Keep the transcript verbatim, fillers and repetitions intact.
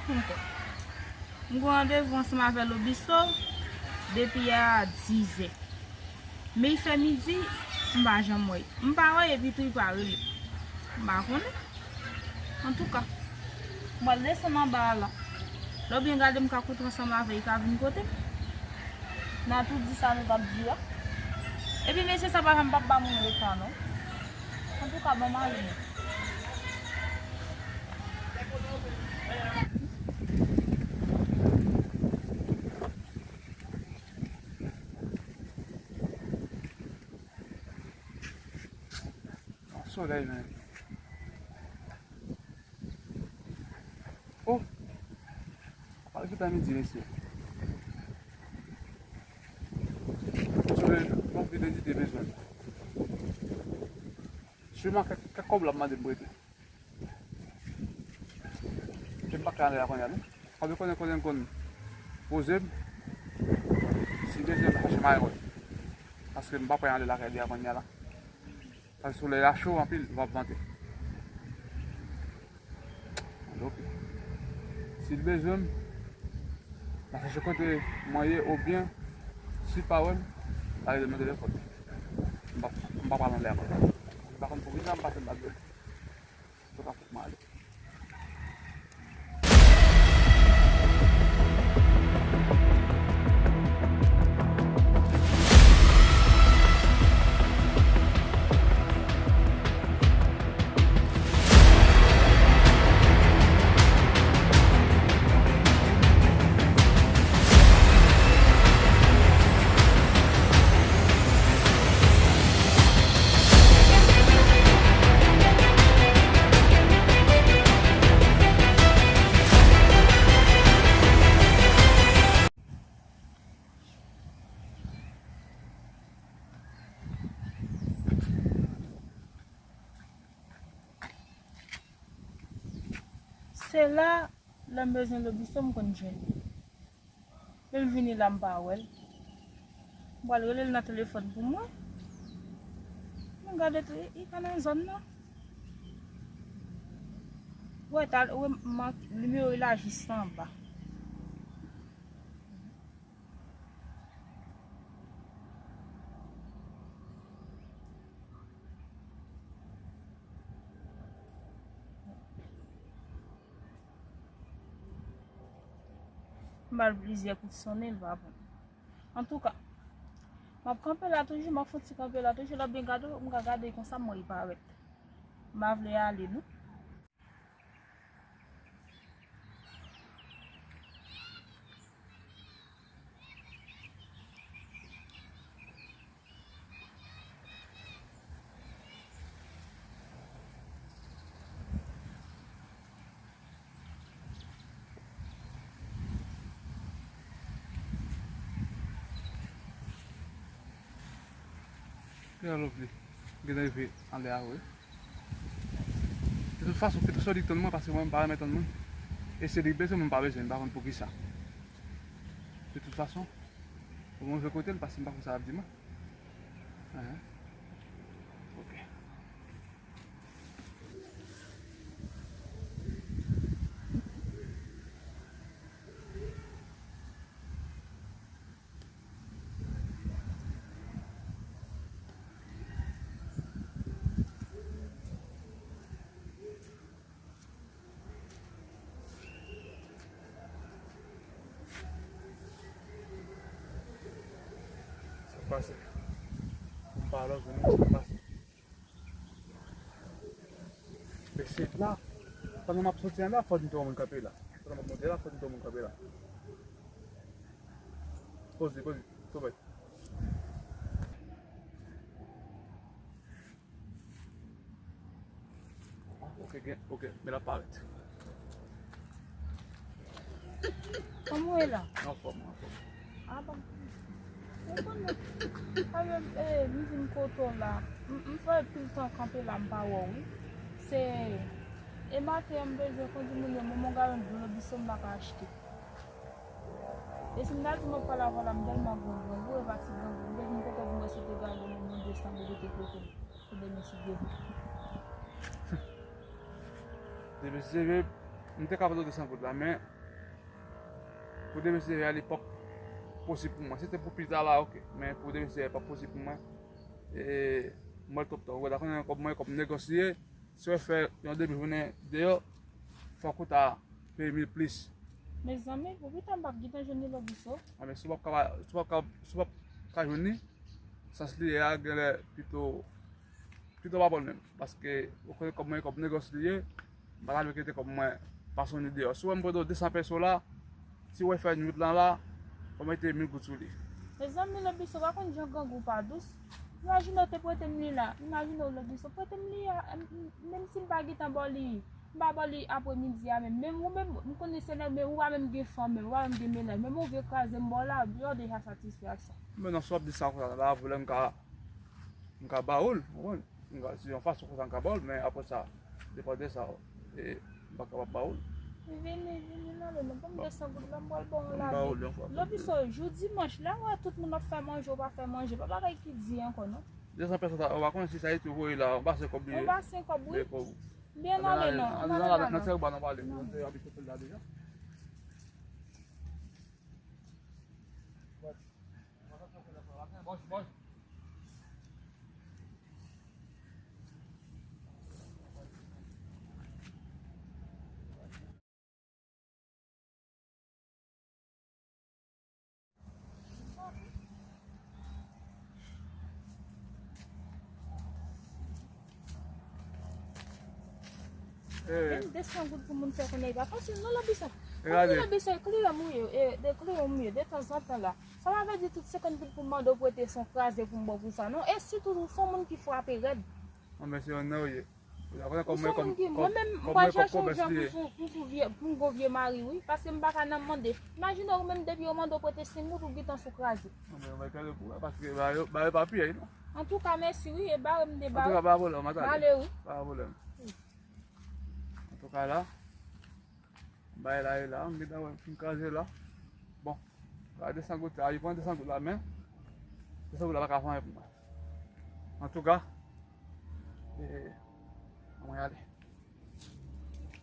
Ankò. M gen randevou ansanm avè Lobiso depi a dizè. Men li fè midi, m pa janm wè. M pa wè epi tou li pa rele. M pa konnen. Antouka, m pral desann anba a la. Lè w byen gade, m ka kontre ansanm avè l, li ka vin kote m. N a tou di sa nou t ap di a. Epi mesye sa pa janm p ap ba moun reta non. Antouka, bon, m ale non. Solèy, men. Oh! Pral gentan midi, mesye. Solèy, m ap vin edite bezwen. Siman kèk, kèk kòb l ap mande m prete. Ke m pa ka ale la kounye a, non. Fòk yo konnen, konnen, konnen. Poze m. Si bezwen, m chache mayo. Paske m pa pran ale lakay li a kounye a la. Paske solèy la cho anpil, m ap vante. Ok. Si l bezwen m, m a chache kote mwen ye, oubyen, si l pa wè m, l a rele m nan telefòn. M pa, m pa pral anlè a konsa. M pa konn poukisa m pa fè m pa bezwen. Sa ka fèt m ale. Se la, lè m bezwen Lobiso, m konn jwenn li. Lè l vini la, m pa wè l. M pral rele l nan telefòn pou mwen. Mwen gade tou, li pa nan zòn nan. Wè, ta, wè, nimewo l la jis anba. M ba l plizyè kout sonnen, l pa pran. Antouka, m ap kanpe la toujou, m ap fon ti kanpe la toujou, lè w byen gade, m ka gade konsa, m wè li parèt. M pa vle ale, non. Kè Lovely, gen rive anlè a, wi. De tout fason, kèlkeswa li tann mwen, paske mwen, m pa renmen tann moun. E si li bezwen mwen, m pa bezwen, m pa konn poukisa. De tout fason, pou mwen rive kote l, paske m pa konn sa l ap di mwen. Ahan. Ok. Sa k pase? M pa lòk, non, sa k pase? Men se la, pandan m ap soti anndan, fò m te wè moun kanpe la. Pandan m ap monte la, fò m te wè moun kanpe la. Poze, poze, sovè. Ok, gen, ok, men l ap parèt. Kòman w ye la? Anfòm, anfòm. A bon. Ou konnen, alò, eh, m vin kote w la. M, m fè pil tan kanpe la, m pa wè w, wi. Se, e maten an, m bezwen kondi moun yo, manman w garan dlo Lobiso m pa ka achte. E si m ta di m ap pale avè w la, m tèlman gen grangou, e pa ti grangou. M te vin kote w pou m wè si w te gade yon moun de san goud ou te prete m. Pou demen si Dye vle. Demen si Dye vle, m te ka pote w de san goud la, men Pou demen seyè a, li p ap posib pou mwen. Si se te pou pita la, oke. Men pou demen seyè a, li p ap posib pou mwen. E, mwen twòp tan. Ou ta konnen kòb mwen, kòb negòs li ye. Si w fè yon demi jounen deyò, fòk ou ta peye mil plis. Mezanmi, pou pita m p ap gentan jwenn li Lobiso. A, men si w p ap ka, si w p ap ka, si w p ap ka jwenn li, sans li ye a, genlè pito, pito pa bon menm. Paske, ou konnen kòb mwen, kòb negòs li ye, m pa ta dwe kite kòb mwen pa soti deyò. Si w wè m pote w de san peso la, si w wè fè nuit lan la, fò w mete mil goud sou li. Mezanmi, Lobiso, pa konn jan grangou pa dous. Imajine w te prete m li la. Imajine w, Lobiso, prete m li a, m, m, menm si m pa gentan ba w li, m pa ba w li apremidi a menm. Menm ou menm, m konnen se lè, men ou pa menm gen fanm, menm ou pa menm gen mennaj. Menm ou vle kraze m ba w la, deyò deja satisfè ak sa. Men non, si w ap di sa konsa, la, vre, m ka, m ka ba w l, ou konprann? M ka, se yon fason konsa m ka ba w l, men apre sa, depann de sa, e, m pa kapab ba w l. Vini, vini, nan le, non, ban m de san goud la, m pral ba w yon lage. M ba w l yon fwa. Lobiso, jou dimanch, lè w wè tout moun ap fè manje, ou pa fè manje, pa bagay ki di ankò, non. De san peso sa, ou pa konnen si sa yo tou voye la, ou pa se kòb li ye. Ou pa se kòb, wi. De kòb. Byen ale, non. Ann ale, ann ale, nan tè ou ba nou pale. Nan tè abitye fè l la deja. Eh. Menm de san goud pou moun fè konnen li pa fasil, non, Lobiso. Ou di Lobiso, kliyan m ou ye, e, de kliyan m ou ye, de tanzantan la. Sa pa vle di tout senkant goud pou m mande w prete se yon kraze pou m ba w pou sa, non. E sitou, ou se yon moun ki frape rèd. Non, men se yon nan ou ye. Ou sa konnen kòm mwen, kòm, kòm, mwen menm, m pral chèche yon jan pou sou, pou sou vye, pou m gon vye mari, wi. Paske m pa ka nan mande. Imajine ou menm depi yo mande w prete senk goud, ou gentan sou kraze. Non, men mwen kale pou, paske ba yo, ba yo pa piyay, non. Antouka, mèsi, wi, e bare m de ba ou. Antouka, pa pwoblèm, m a tande. M ale, wi. Pa pwoblèm. Antouka, la, bay la, e la, m gentan wè, m fin kraze la. Bon, la, de san goud, sa, li pran de san goud la, men de san goud la pa ka fè anyen pou mwen. Antouka, e, mwen ale.